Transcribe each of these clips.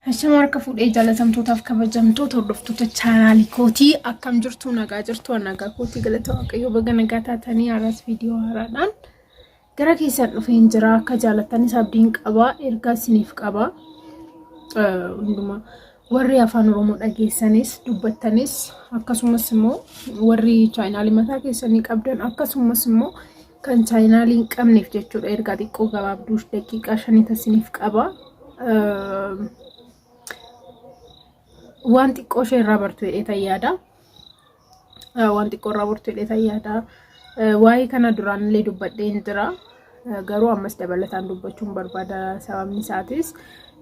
Hashama harka fuudhee jaalatamtootaaf kabajamtoota hordoftoota chaanaalii kootii akkam jirtu nagaa jirtu nagaa kootii galata waaqayyoo baga nagaa taatanii haaraas viidiyoo haaraadhaan gara keessan dhufeen jira akka jaalattanis abdiin qaba ergaa isiniif qaba hundumaa warri afaan oromoo dhageessanis dubbattanis akkasumas immoo warri chaanaalii mataa keessanii qabdan akkasumas immoo kan chaayinaalii hin qabneef jechuudha ergaa xiqqoo gabaabduu daqiiqaa shanii isiniif qaba. Waan xiqqoo ishee irraa bartu jedhee tan yaada. Waan xiqqoo irraa bartu jedhee tan yaada. Waa'ee kana duraan illee dubbadhee hin jira. Garuu ammas dabalataan dubbachuun barbaada sababni isaatis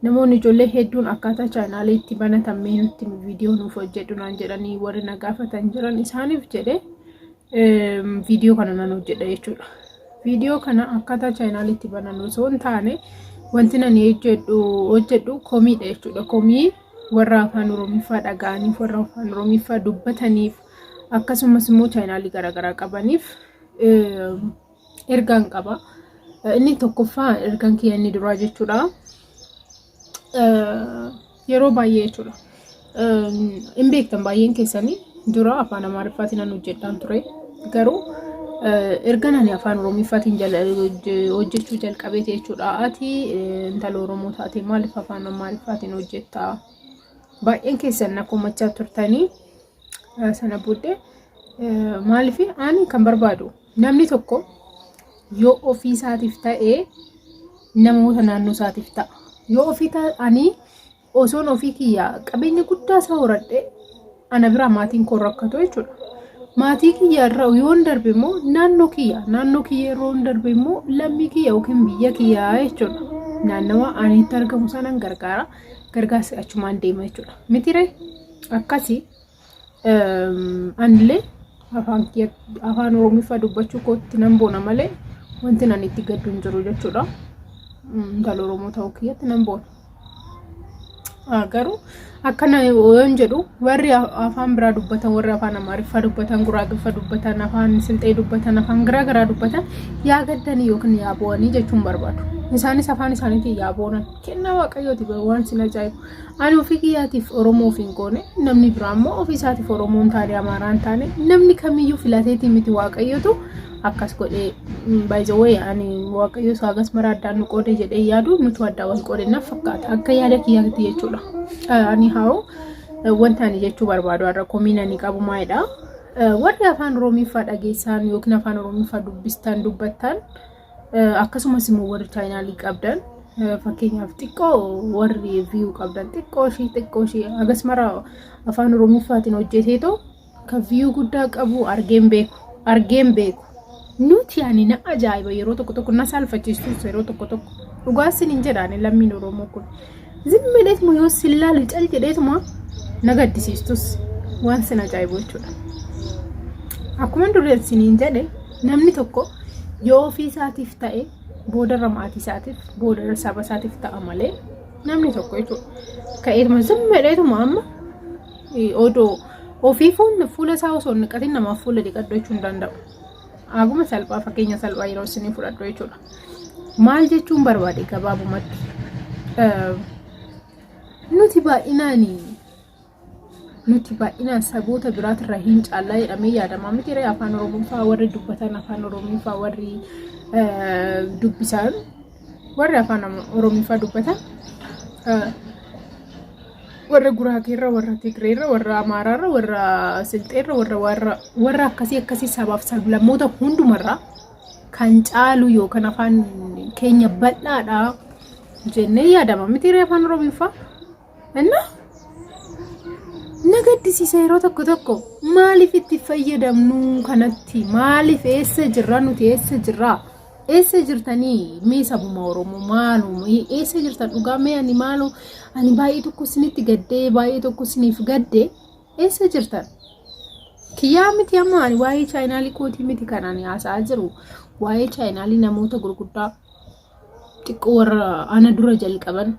namoonni ijoollee hedduun akkaataa chaayinaalii itti banatan mee nutti viidiyoo nuuf hojjedhu naan jedhanii warri na gaafatan jiran isaaniif jedhee viidiyoo kana nan hojjedha jechuudha. Viidiyoo kana akkaataa chaayinaalitti banan osoo hin taane wanti nani hojjedhu komiidha jechuudha. Komii warra afaan Oromiffaa dhaga'aniif, warra afaan Oromiffaa dubbataniif akkasumas immoo chaayinaalii garaagaraa qabaniif ergaan qaba. Inni tokkoffaa ergaan kiyya inni duraa jechuudha. Yeroo baay'ee jechuudha. Hin beektan baay'een keessanii dura afaan Amaariffaatiin an hojjedhaan ture. Garuu erga ani afaan Oromiffaatiin hojjechuu jalqabeeti jechuudha. Ati intala Oromoo taate maaliif afaan Amaariffaatiin hojjettaa? Baay'een keessan na komachaa turtanii sana booddee maaliif ani kan barbaadu namni tokko yoo ofii isaatiif ta'ee namoota naannoo isaatiif ta'a. Yoo ofii ta'anii osoon ofii kiyyaa qabeenya guddaa isaa horadhe ana biraa maatiin koo rakkatu jechuudha. Maatii kiyya irra yoon darbe immoo naannoo kiyya naannoo kiyya yeroo darbe immoo lammii kiyya yookiin biyya kiyya jechuudha. Naannawa ani itti argamu sanan gargaara. Gargaarsi achumaan deema jechuudha. Mitiree akkasii Anillee afaan kiyya afaan Oromiffaa dubbachuu kootti nan boona malee wanti ani itti gaddu hin jiru jechuudha. Intala Oromoo ta'uu kiyyatti nan boona. Garuu akkana yoon jedhu warri afaan biraa dubbatan warri afaan Amaariffaa dubbatan, Guraagiffaa dubbatan, afaan Silxee dubbatan, afaan garaa garaa dubbatan yaa gaddanii yookiin yaa bo'anii jechuun barbaadu. Isaanis afaan isaaniitiin yaa boonan. Kennaa Waaqayyooti waan sin ajaa'ibu. Ani ofii kiyyaatiif Oromoo of hin goone, namni biraa immoo ofii isaatiif Oromoo hin taane, Amaaraa hin taane, namni kamiyyuu filateetii miti Waaqayyotu akkas godhee by the way ani Waaqayyo isaa hagas mara addaan nu qoode jedhee yaadu nutu addaan wal qoode naaf fakkaata akka yaada kiyyaatti jechuudha. Ani haa wanta ani jechuu barbaadu har'a komiin ani qabu maalidha? Warri afaan Oromiffaa dhageessaan yookiin afaan Oromiffaa dubbistan dubbattan Akkasumas immoo warri chaayinaalii qabdan fakkeenyaaf xiqqoo warri viyuu qabdan xiqqoo ishii xiqqoo ishii hagas mara afaan oromiffaatiin hojjeteetoo kan viyuu guddaa qabu argeen beeku argeen beeku. Nuti ani na ajaa'iba yeroo tokko tokko na saalfachiistus yeroo tokko tokko dhugaa sin hin jedhaani lammiin oromoo kun zimmileetuma yoo sin laalu cal jedheetuma na gaddisiistus waan sin ajaa'ibu jechuudha. Akkuma dureen siniin jedhe namni tokko yoo ofii isaatiif ta'e boodarra maatii isaatiif boodarra saba isaatiif ta'a malee namni tokko jechuudha. Ka'eetuma zim jedheetuma amma odoo ofii fuula isaa osoo hin dhiqatin namaaf fuula dhiqadhu jechuu hin danda'u. Haguma salphaa fakkeenya salphaa yeroo isinii fudhadhu jechuudha. Maal jechuun barbaade gabaabumatti? Nuti baay'inaan nuti baay'inaan saboota biraatirraa hin caallaa jedhamee yaadama miti ree afaan Oromoo fa'aa warri dubbatan afaan Oromoo fa'aa warri dubbisan warri afaan Oromoo fa'aa dubbatan warra Guraageerra warra Tigreerra warra Amaaraarra warra Silxeerra warra warra warra akkasii akkasii sabaaf sablammoota hundumarraa kan caalu yookaan afaan keenya bal'aadha jennee yaadama miti ree afaan Oromiffaa. Inna na gaddisiisa yeroo tokko tokko maaliif itti fayyadamnu kanatti maaliif eessa jirra nuti eessa jirra eessa jirtanii mee sabuma Oromoo maaloo eessa jirtan dhugaa mee ani maaloo ani baay'ee tokko isinitti gaddee baay'ee tokko isiniif gaddee eessa jirtan kiyyaa miti amma ani waa'ee chaayinaalii kootii miti kan ani haasa'aa jiru waa'ee chaayinaalii namoota gurguddaa xiqqoo warra ana dura jalqaban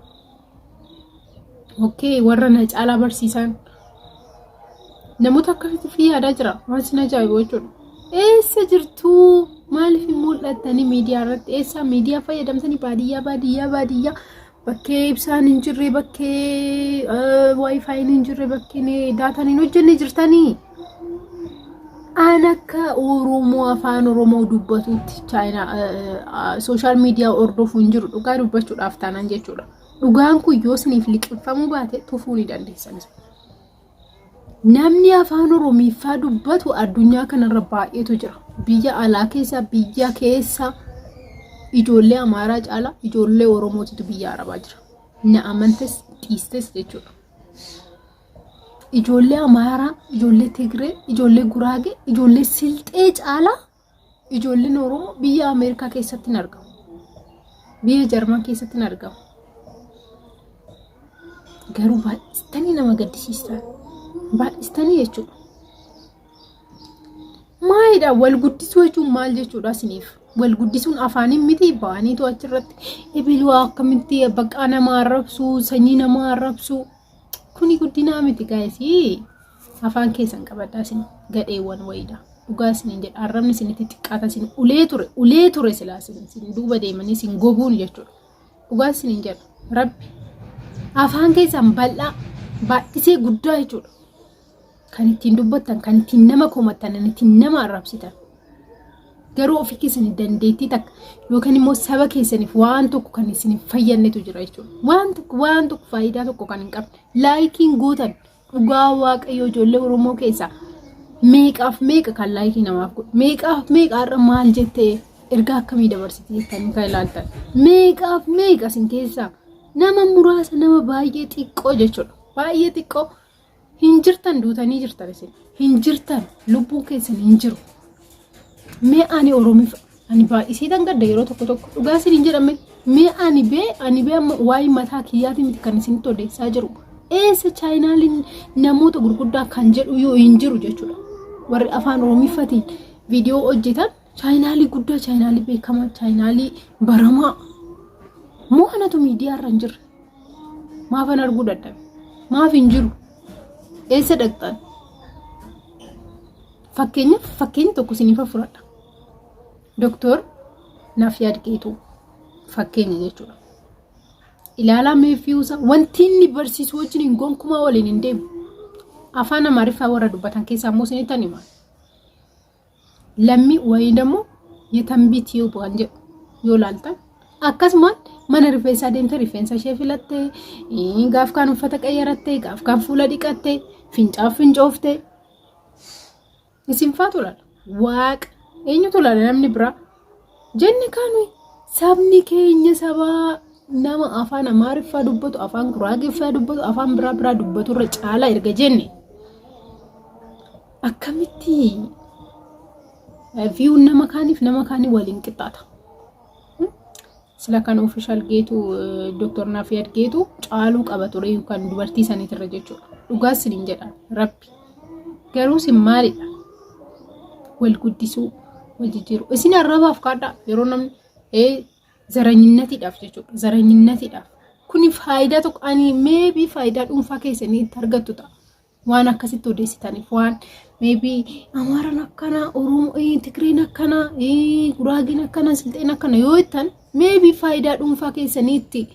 Okkee warra na caalaa barsiisan namoota akkasitti fi yaadaa jira waan sin ajaa'ibu jechuudha. Eessa jirtuu maaliif hin mul'attanii miidiyaa irratti eessa miidiyaa fayyadamtanii baadiyyaa baadiyyaa baadiyyaa Bakkee ibsaan hin jirre, bakkee WiFiin hin jirre, bakkee daataan hin hojjenne jirtanii. An akka Oromoo afaan Oromoo dubbatutti chaayinaa social media hordofuu hin jiru, dhugaa dubbachuudhaaf taanaan jechuudha. Dhugaan kun yoo isiniif liqimfamuu baate tufuu ni dandeessan. Namni afaan Oromiffaa dubbatu addunyaa kanarra baay'eetu jira. Biyya alaa keessa, biyya keessa ijoollee Amaaraa caala ijoollee Oromootitu biyya Arabaa jira. Na amantes dhiistes jechuudha. Ijoollee Amaaraa, ijoollee Tigree, ijoollee Guraagee, ijoollee Silxee caalaa ijoolleen Oromoo biyya Ameerikaa keessatti hin argamu. Biyya Jarman keessatti hin argamu. Garuu baay'istanii nama gaddisiistan. Baay'istanii jechuudha. Maalidha wal guddisuu jechuun, maal jechuudha isiniif? Wal guddisuun afaaniin miti, ba'aniitu achirratti ebiluu akkamitti baqaa nama arrabsuu, sanyii nama arrabsuu. Kuni guddinaa miti, guys. Afaan keessan qabadhaa, isin gadheewwan wayiidha. Dhugaa isiniin jedha, arrabni isinitti xiqqaata. Isin ulee ture, ulee ture silaa isin duuba deemanii isin goguun jechuudha. Dhugaa isiniin jedha, rabbi afaan keessan bal'aa baay'isee guddaa jechuudha. Kan ittiin dubbattan, kan ittiin nama komattan, kan ittiin nama arrabsitan. Garuu ofii keessanii dandeettii takka yookaan immoo saba keessaniif waan tokko kan isin fayyadnetu jira jechuudha. Waan tokko, waan tokko, faayidaa tokko kan hin qabne. Likeiin gootan, dhugaa waaqayyoo, ijoollee Oromoo keessaa meeqaaf meeqa kan like namaaf godhu, meeqaaf meeqa har'a maal jettee, ergaa akkamii dabarsiti jettanii kan ilaaltan, meeqaaf meeqa isin keessaa nama muraasa, nama baay'ee xiqqoo jechuudha. Baay'ee xiqqoo hin jirtan, duutanii jirtan, isin hin jirtan, lubbuun keessan hin jiru. Mee ani Oromiif ani baay'isee gadda yeroo tokko tokko, dhugaa isin hin jedhame. Mee ani bee amma waa'ee mataa kiyyaati miti kan isinitti odeessaa jiru. Eessa channeliin namoota gurguddaa kan jedhu yoo hin jiru jechuudha. Warri afaan Oromiffatiin viidiyoo hojjetan, channelii guddaa, channelii beekamaa, channelii baramaa. Moo anatu miidiyaa irra hin jirre? Maafan arguu dadhabe? Maaf hin jiru? Eessa dhaqxan? Fakkeenyaaf, fakkeenya tokko isiniif fudhadha. Doktor Naafyaad Geetuu fakkeenya jechuudha. Ilaalaa meeffiuusa, wanti inni barsiisu wajjin hin gonkumaa waliin hin deemu. Afaan Amaariffaa warra dubbatan keessaa immoo isinitti hima. Lammii wayii ደግሞ የተንቢ Tube kan jedhu yoo ilaaltan, akkasumaan mana rifeensaa deemte, rifeensa ishee filatte, gaaf kaan uffata qayyaratte, gaaf kaan fuula dhiqatte, fincaaf fincoofte. Isin faatu ilaala. Waaqa, eenyutu ilaala namni biraa? Jenne kaanu sabni keenya sabaa nama afaan Amaariffaa dubbatu, afaan Guraageeffaa dubbatu, afaan biraa biraa dubbatu irra caalaa erga jenne, akkamitti viewun nama kaaniif nama kaanii waliin qixxaata? Sila kan official Geetu, Dooktor Naafiyad Geetu caaluu qaba ture kan dubartii saniitirra jechuudha. Dhugaa isiniin jedha rabbi. Garuu isin maalidha? Wal guddisuu, wal jijjiiruu. Isin arrabaaf kaadhaa yeroo namni ዘረኝነtiidhaaf jechuudha. ዘረኝነtiidhaaf. Kuni faayidaa tokko ani maybe faayidaa dhuunfaa keessanii itti argattu ta'a. Waan akkasitti odeessitaniif, waan maybe Amaaraan akkana, Oromoo, Tigreen akkana, Guraageen akkana, Silxeen akkana yoo jettan, maybe faayidaa dhuunfaa keessanii itti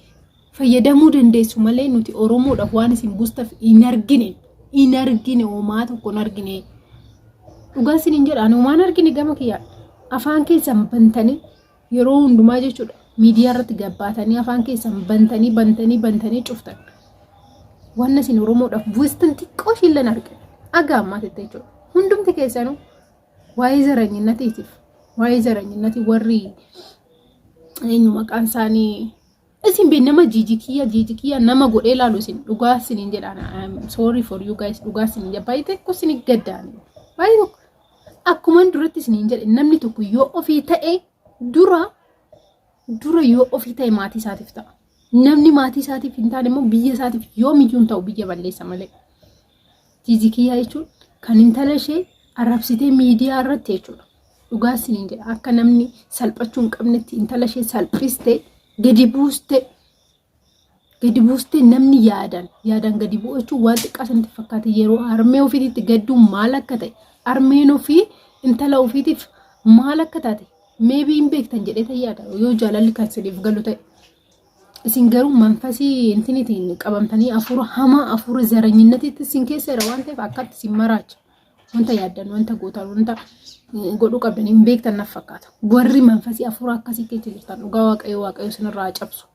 fayyadamuu dandeessu malee nuti Oromoodhaaf waan isin buustaaf hin argine. Hin argine, homaa tokko hin argine. Dhugaa isiniin jedha, ani homaa hin argine gama kiyyaan. Afaan keessan bantanii yeroo hundumaa jechuudha. Miidiyaa irratti gabbaatanii afaan keessan bantanii bantanii bantanii cuftan. Waan isin Oromoodhaaf buustan xiqqoo ishiillee argine. Aga ammaatitti jechuudha. Hundumti keessanuu waa'ee ዘረኝነtiitiif, waa'ee ዘረኝነtii warri eenyu maqaan isaanii isin bee nama jiijikiyya jiijikiyya nama godhee ilaalu, isin dhugaa isiniin jedhaan, I'm sorry for you guys, dhugaa isiniin jedha, baay'ee tokko isin gaddaani, baay'ee tokko. Akkuman duratti isiniin jedhe, namni tokko yoo ofii ta'e, dura dura yoo ofii ta'e maatii isaatiif ta'a. Namni maatii isaatiif hin taane immoo biyya isaatiif yoomiyyuu hin ta'u, biyya balleessa malee. Jiijikiyyaa jechuun kan intala ishee arrabsitee miidiyaa irratti jechuudha. Dhugaa isiniin jedha, akka namni salphachuu hin qabnetti intala ishee salphiste, gadi buuste, gadi buustee. Namni yaadan yaadan gadi bu'u jechuun waan xiqqaa sanatti fakkaate. Yeroo harmee ofiitti gadduun maal akka ta'e, harmeen ofii intala ofiitiif maal akka taate maybe hin beektan jedhee yaada, yoo jaalalli kan siniif galu ta'e. Isin garuu manfasii intinitiin qabamtanii hafuura hamaa, hafuura zaranyinnatiitti isin keessa jira waan ta'eef akkatti isin maraacha. Wanta yaaddan, wanta gootan, wanta godhuu qabdan hin beektan naf fakkaata. Warri manfasii hafuura akkasii keessa jirtan dhugaa Waaqayyo Waaqayyo isinirraa haa cabsu.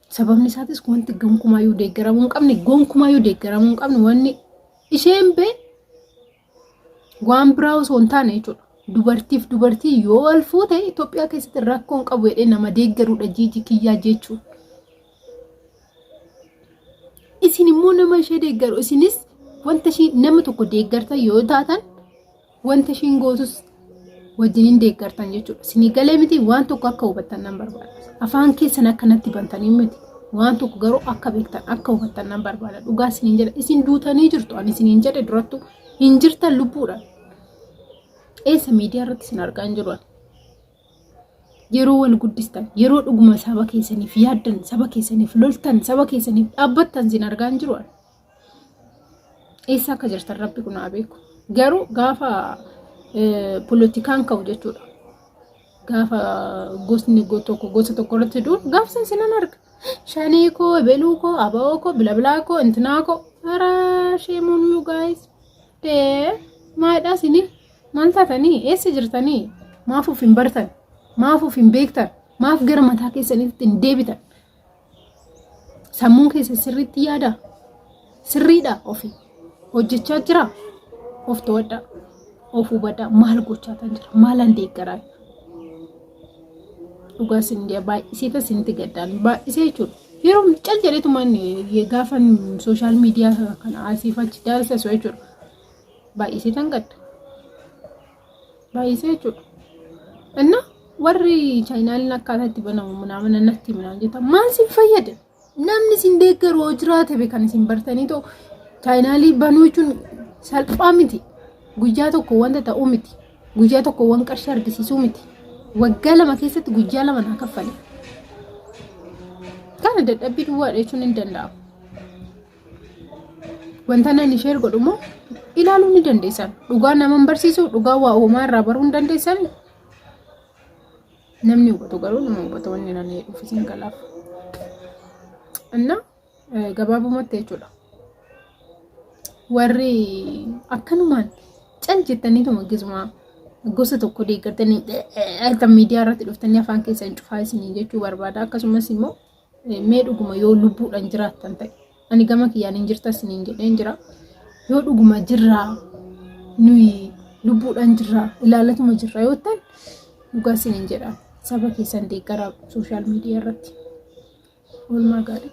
Sababni isaatis wanti gonkumaayyuu deeggaramuu hin qabne, gonkumaayyuu deeggaramuu hin qabne wanni isheen bee waan biraa osoo hin taane jechuudha. Dubartiif dubartii yoo wal fuute Itoophiyaa keessatti rakkoo hin qabu jedhee nama deeggaruudha Jiiji Kiyyaa jechuun. Isin immoo nama ishee deeggaru, isinis wanta ishii nama tokko deeggartan yoo taatan wanta ishiin gootus wajjiniin deeggartan jechuudha. Isinii galee miti? Waan tokko akka hubattan nan barbaada. Afaan keessan akkanatti bantanii miti. Waan tokko garuu akka beektan, akka hubattan nan barbaada. Dhugaa isiniin jedha. Isin duutanii jirtu. Ani isiniin jedhe durattu hin jirtan lubbuudhaan. Eessa miidiyaa irratti isin argaa hin jiru ani. Yeroo wal guddistan, yeroo dhuguma saba keessaniif yaaddan, saba keessaniif loltan, saba keessaniif dhaabbattan isin argaa hin jiru ani. Eessa akka jirtan Rabbi kun haa beeku. Garuu gaafa polotikaan ka'u jechuudha. Gaafa gosni tokko gosa tokko irratti du'u gaafa san sinan arga. Shanee koo, ebeluu koo, aba'oo koo, bilabilaa koo, intinaa koo. Ara shame on you guys. Dee maalidhaa isinii? Maal taatanii? Eessa jirtanii? Maaf of hin bartan? Maaf of hin beektan? Maaf gara mataa keessanitti hin deebitan? Sammuun keessa sirriitti yaada. Sirriidha ofii. Hojjechaa jira. Of to'adhaa. Of hubadhaa. Maal gochaa tan jira? Maalan deeggaraa? Dhugaa isin baay'isee isinitti gaddaan baay'isee jechuudha. Yeroo cal jedheetuma inni gaafa social media kana asiif achi taasisu jechuudha. Baay'isee tan gadda. Baay'isee jechuudha. Inna warri chaayinaaliin akkaataa itti banamu munaamina natti minaan jetta, maal sin fayyada? Namni isin deeggaru yoo jiraate be kan isin bartanii ta'u chaayinaalii banuu jechuun salphaa miti. Guyyaa tokko wanta ta'uu miti. Guyyaa tokko waan qarshii argisiisuu miti. Waggaa 2 keessatti guyyaa 2 naa kaffale. Kana dadhabbii duwwaadha jechuun hin danda'amu. Wanta nani share godhu immoo ilaaluu ni dandeessan. Dhugaa nama hin barsiisu, dhugaa waa uumaa irraa baruu hin dandeessan. Namni hubatu garuu nama hubata, wanni nani jedhuuf isin galaaf. Inna gabaabumatti jechuudha. Warri akkanumaan cal jettaniituma gizuma gosa tokko deeggartanii miidiyaa irratti dhuftanii afaan keessan cufaa isinii jechuu barbaada. Akkasumas immoo mee dhuguma yoo lubbuudhaan jiraattan ta'e, ani gama kiyyaan hin jirta isiniin jedheen jira. Yoo dhuguma jirraa, nuyi lubbuudhaan jirraa, ilaalatuma jirra yoo ta'an, dhugaa isiniin jedha, saba keessan deeggaraa social media irratti. Oolmaa gaarii.